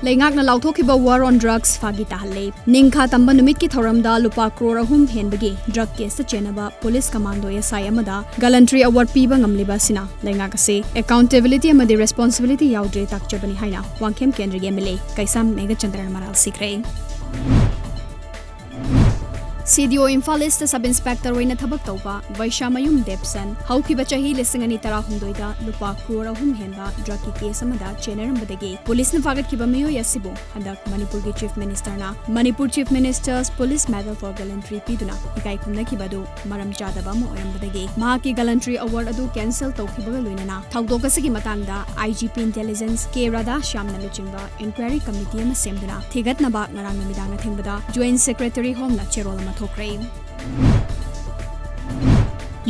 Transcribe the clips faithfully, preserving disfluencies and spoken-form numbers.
ꯂꯩꯉꯥꯛꯅ ꯂꯥꯎꯊꯣꯛꯈꯤꯕ War on Drugs ꯐꯥꯒꯤ ꯇꯥꯍꯜꯂꯦ꯫ ꯅꯤꯡꯈꯥ ꯇꯝꯕ ꯅꯨꯃꯤꯠꯀꯤ ꯊꯧꯔꯝꯗ ꯂꯨꯄꯥ ꯀ꯭ꯔꯣꯔ ꯑꯍꯨꯝ ꯍꯦꯟꯕꯒꯤ drug caseꯇ ꯆꯦꯟꯅꯕ police commando S I ꯑꯃꯗ ꯒꯂꯟꯇ꯭ꯔꯤ award ꯄꯤꯕ ꯉꯝꯂꯤꯕ ꯑꯁꯤꯅ ꯂꯩꯉꯥꯛ ꯑꯁꯤ accountability ꯑꯃꯗꯤ responsibility ꯌꯥꯎꯗ꯭ꯔꯦ ꯇꯥꯛꯆꯕꯅꯤ ꯍꯥꯏꯅ ꯋꯥꯡꯈꯦꯝ ꯀꯦꯟꯗ꯭ꯔꯒꯤ M L A ꯀꯩꯁꯥꯝ ꯃꯦꯘꯆꯟꯗ꯭ꯔꯅ ꯃꯔꯥꯜ ꯁꯤꯈ꯭ꯔꯦ꯫ C D O Imphal East Sub Inspector ꯑꯣꯏꯅ ꯊꯕꯛ ꯇꯧꯕ ꯕꯩꯁꯥꯃꯌꯨꯝ ꯗꯦꯕꯁꯟ ꯍꯧꯈꯤꯕ ꯆꯍꯤ ꯂꯤꯁꯤꯡ ꯑꯅꯤ ꯇꯔꯥꯍꯨꯝꯗꯣꯏꯗ ꯂꯨꯄꯥ ꯀ꯭ꯔꯣꯔ ꯑꯍꯨꯝ ꯍꯦꯟꯕ drugꯀꯤ case ꯑꯃꯗ ꯆꯦꯟꯅꯔꯝꯕꯗꯒꯤ policeꯅ ꯐꯥꯒꯠꯈꯤꯕ ꯃꯤꯑꯣꯏ ꯑꯁꯤꯕꯨ ꯍꯟꯗꯛ ꯃꯅꯤꯄꯨꯔꯒꯤ Chief Ministerꯅ Manipur Chief Minister's Police Medal for Gallantry ꯄꯤꯗꯨꯅ ꯏꯀꯥꯏ ꯈꯨꯝꯅꯈꯤꯕ ꯑꯗꯨ ꯃꯔꯝ ꯆꯥꯗꯕ ꯑꯃ ꯑꯣꯏꯔꯝꯕꯗꯒꯤ ꯃꯍꯥꯛꯀꯤ gallantry award ꯑꯗꯨ cancel ꯇꯧꯈꯤꯕꯒ ꯂꯣꯏꯅꯅ ꯊꯧꯗꯣꯛ ꯑꯁꯤꯒꯤ ꯃꯇꯥꯡꯗ I G P Intelligence K ꯔꯥꯙꯥꯁ꯭ꯌꯥꯝꯅ ꯂꯨꯆꯤꯡꯕ inquiry committee ꯑꯃ ꯁꯦꯝꯗꯨꯅ ꯊꯤꯒꯠꯅꯕ ꯉꯔꯥꯡ ꯅꯨꯃꯤꯗꯥꯡ ꯑꯊꯦꯡꯕꯗ Joint Secretary Homeꯅ ꯆꯦꯔꯣꯜ ꯑꯃ ꯊꯣꯛꯈ꯭ꯔꯦ꯫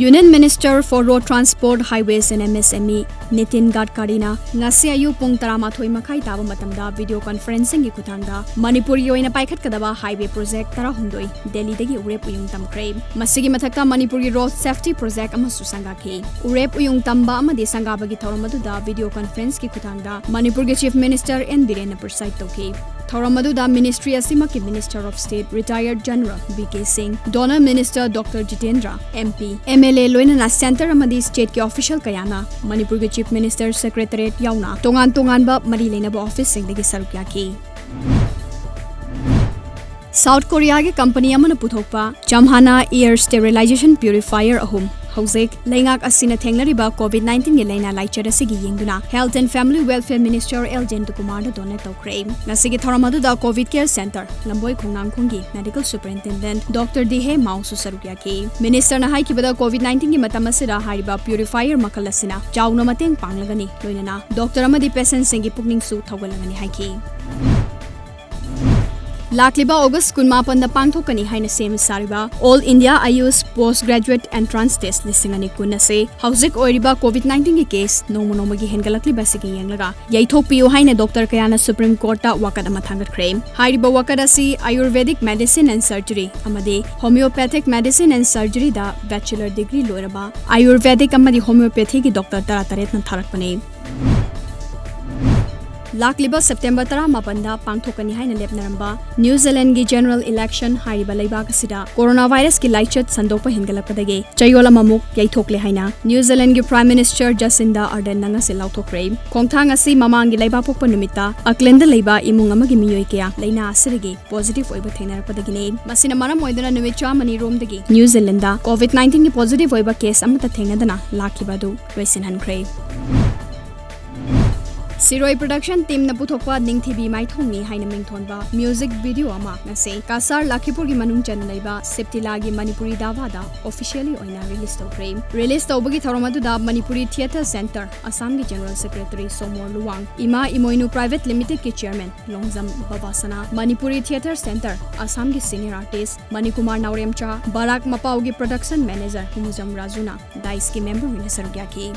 Union Minister for Road Transport, Highways and M S M E Nitin ꯒꯗꯀꯥꯔꯤꯅ ꯉꯁꯤ ꯑꯌꯨꯛ ꯄꯨꯡ ꯇꯔꯥꯃꯥꯊꯣꯏ ꯃꯈꯥꯏ ꯇꯥꯕ ꯃꯇꯝꯗ video conferencingꯒꯤ ꯈꯨꯠꯊꯥꯡꯗ ꯃꯅꯤꯄꯨꯔꯒꯤ ꯑꯣꯏꯅ ꯄꯥꯏꯈꯠꯀꯗꯕ highway project ꯇꯔꯥꯍꯨꯝꯗꯣꯏ ꯗꯦꯜꯂꯤꯗꯒꯤ ꯎꯔꯦꯞ ꯎꯌꯨꯡ ꯇꯝꯈ꯭ꯔꯦ꯫ ꯃꯁꯤꯒꯤ ꯃꯊꯛꯇ ꯃꯅꯤꯄꯨꯔꯒꯤ road safety project ꯑꯃꯁꯨ ꯁꯪꯒꯥꯈꯤ꯫ ꯎꯔꯦꯞ ꯎꯌꯨꯡ ꯇꯝꯕ ꯑꯃꯗꯤ ꯁꯪꯒꯥꯕꯒꯤ ꯊꯧꯔꯝ ꯑꯗꯨꯗ video conferenceꯀꯤ ꯈꯨꯠꯊꯥꯡꯗ ꯃꯅꯤꯄꯨꯔꯒꯤ Chief Minister N ꯕꯤꯔꯦꯟꯅ preside ꯇꯧꯈꯤ꯫ ꯊꯧꯔꯝ ꯑꯗꯨꯗ Ministry ꯑꯁꯤꯃꯛꯀꯤ Minister of State Retired General V K Singh, Donor Minister Doctor Jitendra, M P, M L A ꯂꯣꯏꯅꯅ centre ꯑꯃꯗꯤ stateꯀꯤ official ꯀꯌꯥꯅ ꯃꯅꯤꯄꯨꯔꯒꯤ Chief Minister Secretariat ꯌꯥꯎꯅ ꯇꯣꯉꯥꯟ ꯇꯣꯉꯥꯟꯕ ꯃꯔꯤ ꯂꯩꯅꯕ officeꯁꯤꯡꯗꯒꯤ ꯁꯔꯨꯛ ꯌꯥꯈꯤ꯫ South Koreaꯒꯤ company ꯑꯃꯅ ꯄꯨꯊꯣꯛꯄ Chamhana air sterilization purifier ꯑꯍꯨꯝ ꯍꯧꯖꯤꯛ ꯂꯩꯉꯥꯛ ꯑꯁꯤꯅ ꯊꯦꯡꯅꯔꯤꯕ COVID nineteenꯒꯤ ꯂꯥꯏꯅꯥ ꯂꯥꯏꯆꯠ ꯑꯁꯤꯒꯤ ꯌꯦꯡꯗꯨꯅ Health and Family Welfare Minister L Jayantakumarꯗ donate ꯇꯧꯈ꯭ꯔꯦ꯫ ꯉꯁꯤꯒꯤ ꯊꯧꯔꯝ ꯑꯗꯨꯗ COVID Care Centre ꯂꯝꯕꯣꯏ ꯈꯣꯡꯅꯥꯡꯈꯣꯡꯒꯤ Medical Superintendent Doctor D H Maoꯁꯨ ꯁꯔꯨꯛ ꯌꯥꯈꯤ꯫ Ministerꯅ ꯍꯥꯏꯈꯤꯕꯗ COVID nineteenꯒꯤ ꯃꯇꯝ ꯑꯁꯤꯗ ꯍꯥꯏꯔꯤꯕ purifier ꯃꯈꯜ ꯑꯁꯤꯅ ꯆꯥꯎꯅ ꯃꯇꯦꯡ ꯄꯥꯡꯂꯒꯅꯤ, ꯂꯣꯏꯅꯅ doctor ꯑꯃꯗꯤ patientꯁꯤꯡꯒꯤ ꯄꯨꯛꯅꯤꯡꯁꯨ ꯊꯧꯒꯠꯂꯒꯅꯤ ꯍꯥꯏꯈꯤ꯫ ꯂꯥꯛꯂꯤꯕ August ꯀꯨꯟꯃꯥꯄꯟꯗ ꯄꯥꯡꯊꯣꯛꯀꯅꯤ ꯍꯥꯏꯅ ꯁꯦꯝ ꯁꯥꯔꯤꯕ All India AYUSH Post Graduate Entrance Test ꯂꯤꯁꯤꯡ ꯑꯅꯤ ꯀꯨꯟ ꯑꯁꯤ ꯍꯧꯖꯤꯛ ꯑꯣꯏꯔꯤꯕ COVID nineteenꯒꯤ case ꯅꯣꯡꯃ ꯅꯣꯡꯃꯒꯤ ꯍꯦꯟꯒꯠꯂꯛꯂꯤꯕ ꯑꯁꯤꯒꯤ ꯌꯦꯡꯂꯒ ꯌꯩꯊꯣꯛꯄꯤꯌꯨ ꯍꯥꯏꯅ doctor ꯀꯌꯥꯅ Supreme Courtꯇ ꯋꯥꯀꯠ ꯑꯃ ꯊꯥꯡꯒꯠꯈ꯭ꯔꯦ꯫ ꯍꯥꯏꯔꯤꯕ ꯋꯥꯀꯠ ꯑꯁꯤ Ayurvedic Medicine and Surgery ꯑꯃꯗꯤ Homeopathic Medicine and Surgeryꯗ bachelor degree ꯂꯣꯏꯔꯕ Ayurvedic ꯑꯃꯗꯤ Homeopathyꯒꯤ doctor ꯇꯔꯥꯇꯔꯦꯠꯅ ꯊꯥꯔꯛꯄꯅꯤ꯫ ꯂꯥꯛꯂꯤꯕ ꯁꯦꯞꯇꯦꯝꯕꯔ ꯇꯔꯥꯃꯥꯄꯟꯗ ꯄꯥꯡꯊꯣꯛꯀꯅꯤ ꯍꯥꯏꯅ ꯂꯦꯞꯅꯔꯝꯕ ꯅ꯭ꯌꯨ ꯖꯤꯂꯦꯟꯒꯤ ꯖꯦꯅꯔꯦꯜ ꯏꯂꯦꯛꯁꯟ ꯍꯥꯏꯔꯤꯕ ꯂꯩꯕꯥꯛ ꯑꯁꯤꯗ ꯀꯣꯔꯣꯅꯥ ꯚꯥꯏꯔꯁꯀꯤ ꯂꯥꯏꯆꯠ ꯁꯟꯗꯣꯛꯄ ꯍꯦꯟꯒꯠꯂꯛꯄꯗꯒꯤ ꯆꯌꯣꯜ ꯑꯃꯃꯨꯛ ꯌꯩꯊꯣꯛꯂꯦ ꯍꯥꯏꯅ ꯅ꯭ꯌꯨ ꯖꯤꯂꯦꯟꯒꯤ ꯄ꯭ꯔꯥꯏꯝ ꯃꯤꯅꯤꯁꯇꯔ ꯖꯁꯤꯟꯗꯥ ꯑꯥꯔꯗꯦꯟꯅ ꯉꯁꯤ ꯂꯥꯎꯊꯣꯛꯈ꯭ꯔꯦ꯫ ꯈꯣꯡꯊꯥꯡ ꯑꯁꯤ ꯃꯃꯥꯡꯒꯤ ꯂꯩꯕꯥꯛ ꯄꯣꯛꯄ ꯅꯨꯃꯤꯠꯇ ꯑꯛꯂꯦꯟꯗ ꯂꯩꯕ ꯏꯃꯨꯡ ꯑꯃꯒꯤ ꯃꯤꯑꯣꯏ ꯀꯌꯥ ꯂꯥꯏꯅꯥ ꯑꯁꯤꯗꯒꯤ ꯄꯣꯖꯤꯇꯤꯚ ꯑꯣꯏꯕ ꯊꯦꯡꯅꯔꯛꯄꯗꯒꯤꯅꯤ꯫ ꯃꯁꯤꯅ ꯃꯔꯝ ꯑꯣꯏꯗꯨꯅ ꯅꯨꯃꯤꯠ ꯆꯥꯝꯃꯅꯤ ꯔꯣꯝꯗꯒꯤ ꯅ꯭ꯌꯨ ꯖꯤꯂꯦꯟꯗ ꯀꯣꯚꯤꯗ ꯅꯥꯏꯟꯇꯤꯟꯒꯤ ꯄꯣꯖꯤꯇꯤꯚ ꯑꯣꯏꯕ ꯀꯦꯁ ꯑꯃꯠꯇ ꯊꯦꯡꯅꯗꯅ ꯂꯥꯛꯈꯤꯕ ꯑꯗꯨ ꯂꯣꯏꯁꯤꯟꯍꯟꯈ꯭ꯔꯦ꯫ ꯁꯤꯔꯣꯏ ꯄ꯭ꯔꯗꯛꯁꯟ ꯇꯤꯝꯅ ꯄꯨꯊꯣꯛꯄ ꯅꯤꯡꯊꯤꯕꯤ ꯃꯥꯏꯊꯣꯡꯅꯤ ꯍꯥꯏꯅ ꯃꯤꯡꯊꯣꯟꯕ ꯃ꯭ꯌꯨꯖꯤꯛ ꯚꯤꯗꯤꯑꯣ ꯑꯃ ꯉꯁꯤ ꯀꯁꯥꯔ ꯂꯈꯤꯄꯨꯔꯒꯤ ꯃꯅꯨꯡ ꯆꯟꯅ ꯂꯩꯕ ꯁꯤꯞꯇꯤꯂꯥꯒꯤ ꯃꯅꯤꯄꯨꯔꯤ ꯙꯥꯕꯥꯗ ꯑꯣꯐꯤꯁꯤꯌꯦꯜꯂꯤ ꯑꯣꯏꯅ ꯔꯤꯂꯤꯁ ꯇꯧꯈ꯭ꯔꯦ꯫ ꯔꯤꯂꯤꯁ ꯇꯧꯕꯒꯤ ꯊꯧꯔꯝ ꯑꯗꯨꯗ ꯃꯅꯤꯄꯨꯔꯤ ꯊꯤꯌꯦꯇꯔ ꯁꯦꯟꯇꯔ ꯑꯁꯥꯝꯒꯤ ꯖꯦꯅꯔꯦꯜ ꯁꯦꯀ꯭ꯔꯦꯇꯔꯤ ꯁꯣꯃꯣꯔ ꯂꯨꯋꯥꯡ, ꯏꯃꯥ ꯏꯃꯣꯏꯅꯨ ꯄ꯭ꯔꯥꯏꯚꯦꯠ ꯂꯤꯃꯤꯇꯦꯗꯀꯤ ꯆꯦꯌꯔꯃꯦꯟ ꯂꯣꯡꯖꯝ ꯕꯕꯥꯁꯅꯥ, ꯃꯅꯤꯄꯨꯔꯤ ꯊꯤꯌꯦꯇꯔ ꯁꯦꯟꯇꯔ ꯑꯁꯥꯝꯒꯤ ꯁꯤꯅꯤꯌꯔ ꯑꯥꯔꯇꯤꯁ ꯃꯅꯤꯀꯨꯃꯥꯔ ꯅꯥꯎꯔꯦꯝꯆꯥ, ꯕꯔꯥꯛ ꯃꯄꯥꯎꯒꯤ ꯄ꯭ꯔꯗꯛꯁꯟ ꯃꯦꯅꯦꯖꯔ ꯍꯨꯃꯨꯖꯝ ꯔꯥꯖꯨꯅ ꯗꯥꯏꯁꯀꯤ ꯃꯦꯝꯕꯔ ꯑꯣꯏꯅ ꯁꯔꯨꯛ ꯌꯥꯈꯤ꯫